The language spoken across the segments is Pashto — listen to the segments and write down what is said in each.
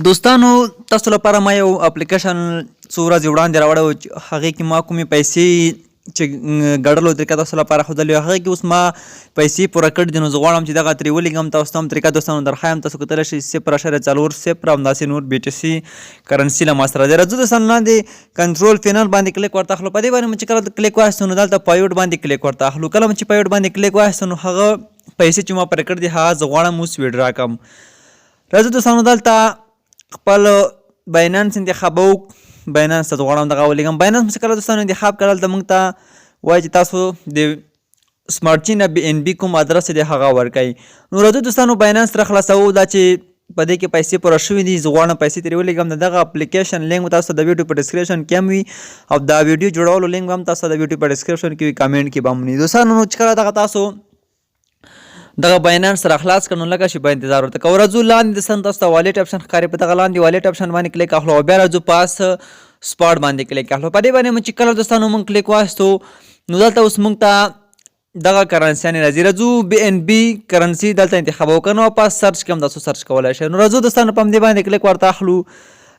دوستانو تاسو لپاره ما یو اپلیکیشن څو ورځې وړاندې راوړی و چې هغې کې ما کومې پیسې چې ګټلو طریقه تاسو لپاره ښودلې وه، هغې کې اوس ما پیسې پوره کړې دي. نو زه غواړم چې دغه ترې ولیږم تاسو ته هم طریقه دوستانو درښایم. تاسو کتلی شئ 0.40 همداسې نور بي ټي سي کرنسي له ما سره دی. راځو دوستانو، لاندې کنټرول پینل باندې کلیک ورته اخلو. په دې باندې مو چې کله کلیک واخیستو نو دلته پایوټ باندې کلیک ورته اخلو. کله مو چې پایوټ باندې کلیک واخیستو نو هغه پیسې چې ما پرې کړې دي هغه زه غواړم اوس ویډرا کړم. راځو دوستانو، دلته خپل بایننس انتخابو. بایننس ته غواړم دغه ولیږم. بایننس مو کله دوستانو انتخاب کړل، دلته موږ ته وایي چې تاسو د سمارټ چین بي ان بي کوم ادرس دی هغه ورکړئ. نو راځو دوستانو، بایننس را خلاصوو. دا چې په دې کې پیسې پوره شوې دي، زه غواړم پیسې ترې ولیږم. د دغه اپلیکیشن لینک به تاسو ته د ویډیو په ډسکرپشن کې هم وي او دا ویډیو جوړولو لینک به هم تاسو ته د ویډیو په ډسکرپشن کې وي، کمنټ کې به هم وي دوستانو. نو چې کله دغه تاسو دغه بایننس را خلاص کړ نو لږه شیبه انتظار ورته کوو. راځو لاندې د سن تاسو ته والټ اپشن ښکاري، په دغه لاندې والټ اپشن باندې کلیک اخلو او بیا راځو پاس سپاټ باندې کلیک اخلو. په دې باندې موږ چې کله دوستانو موږ کلیک واستو نو دلته اوس موږ ته دغه کرنسیانې راځي. راځو بي ان بي کرنسي دلته انتخابو که نو پاس سرچ کوم، تاسو سرچ کولای شئ. نو راځو دوستانو، په همدې باندې کلیک ورته اخلو.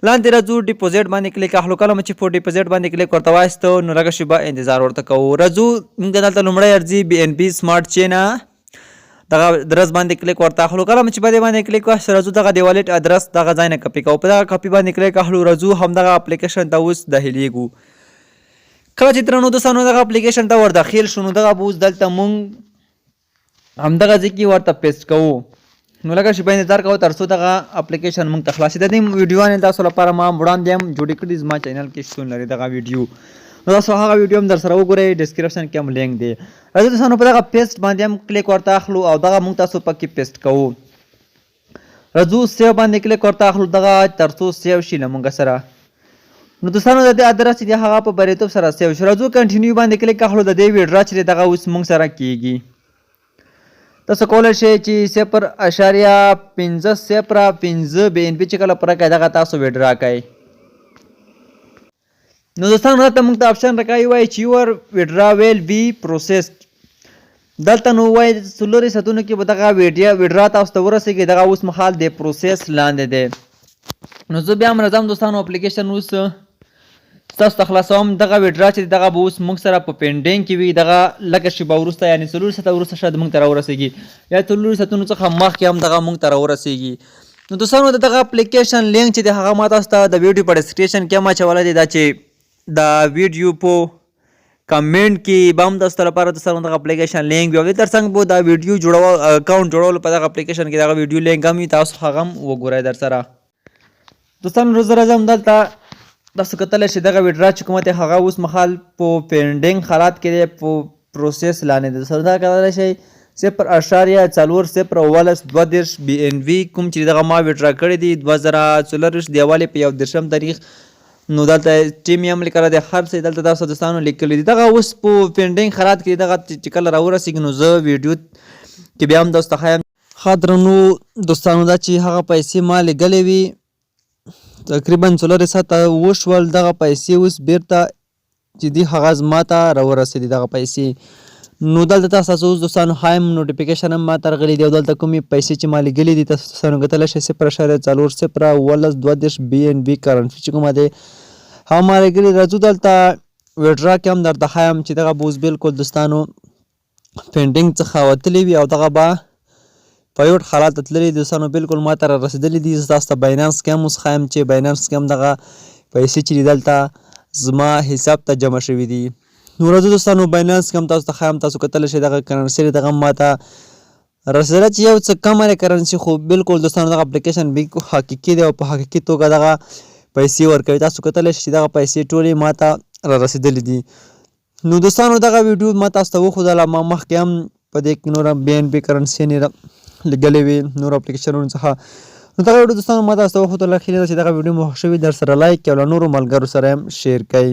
لاندې راځو، ډیپوزیټ باندې کلیک اخلو. کله مو چې په ډیپوزیټ باندې کلیک ورته وایستو نو لږه شیبه انتظار ورته کوو. راځو، موږ دلته لومړی ارزي بي ان بي سمارټ چین دغه ادرس باندې کلیک ورته اخلو. کله مو چې په دې باندې کلیک وایست، راځو دغه د والټ ادرس دغه ځای نه کپي کوو. په دغه کپي باندې کلیک اخلو، راځو همدغه اپلیکیشن ته اوس داخلېږو. کله چې درنو دوستانو دغه اپلیکیشن ته ور داخل شو نو دغه به اوس دلته مونږ همدغه ځای کې ورته پیسټ کوو. نو لږه شیبه انتظار کوو تر څو دغه اپلیکیشن موږ ته خلاص شي. د دې ویډیوګانې تاسو لپاره ما وړاندې هم جوړې کړي، زما چینل کې شتون لري دغه ویډیو. نو تاسو هغه ویډیو هم در سره وګورئ، ډسکرپشن کې هم لینک دی. راځئ دوستانو، په دغه پیسټ باندې هم کلیک ورته اخلو او دغه موږ تاسو پکې پیسټ کوو. راځو سیو باندې کلیک ورته اخلو دغه تر څو سیو شي له موږ سره. نو دوستانو، د دې ادرس چې دی هغه په بریتوب سره سیو شو. راځو کنټینیو باندې کلیک اخلو. د دې ویډرا چې دغه اوس موږ سره کیږي. تاسو کولی شئ چې 0.505 بي ان بي چې کله پوره کړئ دغه تاسو ویډرا کړئ. نو دوستانو، دلته موږ ته اپشن راکوي، وایي چې یور ویډرا ویل بي پروسیسډ. دلته نو وایي څلورو ساعتونو کې به دغه ویډرا تاسو ته ورسېږي. دغه اوس مهال د پروسیس لاندې دی. نو زه بیا هم راځم دوستانو، اپلیکیشن اوس تاسو ته خلاصوم. دغه ویډرا چې دغه به اوس موږ سره په پینډینګ کې وي. دغه لږه شیبه وروسته، یعنې 4 ساعته وروسته شاید موږ ته راورسېږي یا 4 ساعتونو څخه مخکې هم دغه موږ ته راورسېږي. نو دوستانو، د دغه اپلیکیشن لینک چې د هغه ما تاسو ته د ویډیو په ډسکرپشن کې هم اچولی دی، دا چې د ویډیو په کمنټ کې به هم تاسو ته لپاره دوستانو دغه اپلیکیشن لینک وي او د ترڅنګ به دا ویډیو جوړول اکاونټ جوړولو په دغه اپلیکیشن کې دغه ویډیو لینک هم وي، تاسو هغه هم وګورئ در سره. دوستانو، زه راځم دلته تاسو کتلی شئ دغه ویډرا چې کومه دی هغه اوس مهال په پینډینګ حالات کې دی، په پروسیس لاندې دی. سره دا کتلی شئ 0.401732 بي ان وي کوم چې دغه ما ویډرا کړی دی 2024 د یووالي په 31 تاریخ. نو دلته ټیم یې هم لیکلی دی، هر څه دلته تاسو دوستانو لیکلي دي. دغه اوس په پینډینګ حالات کې، دغه چې کله راورسېږي نو زه ویډیو کې بیا هم تاسو ته ښایم. ښه درنو دوستانو، دا چې هغه پیسې ما لېږلې وي تقریبا 4 ساعته وشول، دغه پیسې اوس بیرته چې دي هغه زما ته راورسېدې دغه پیسې. نو دلته تاسو اوس دوستانو ښایم، نوټیفیکیشن هم ما ته راغلي دي او دلته کومې پیسې چې ما لېږلي دي تاسو دوستانو کتلی شئ، 0.401732 بي ان بي کرنسي چې کومه دی هغه ما لېږلي. راځو دلته ویډرا کې هم درته ښایم چې دغه به اوس بلکل دوستانو پینډینګ څخه وتلې وي او دغه به پایوټ حالات ته تللي. دوستانو، بالکل ما ته را رسېدلي دي. زه تاسو ته بایننس کې هم اوس ښایم چې بایننس کې هم دغه پیسې چې دي دلته زما حساب ته جمع شوي دي. نو راځو دوستانو، بایننس کې هم تاسو ته ښایم. تاسو کتلی شئ دغه کرنسي دغه ما ته رسېدله چې یو څه کمه دی کرنسي، خو بالکل دوستانو دغه اپلیکیشن بالکل حقیقي دی او په حقیقي توګه دغه پیسې ورکوي. تاسو کتلی شئ چې دغه پیسې ټولې ما ته را رسېدلي دي. نو دوستانو، دغه ویډیو ما تاسو ته وښودله. ما مخکې هم په دې کې نوره بي ان بي کرنسي نه لګلې وي نور اپلیکیشنونو څخه. نو دغه ویډیو دوستانو ما تاسو ته وښودله. هیله ده چې دغه ویډیو مو خوښ شوي، در سره لایک او له نورو ملګرو سره هم شیر کړئ.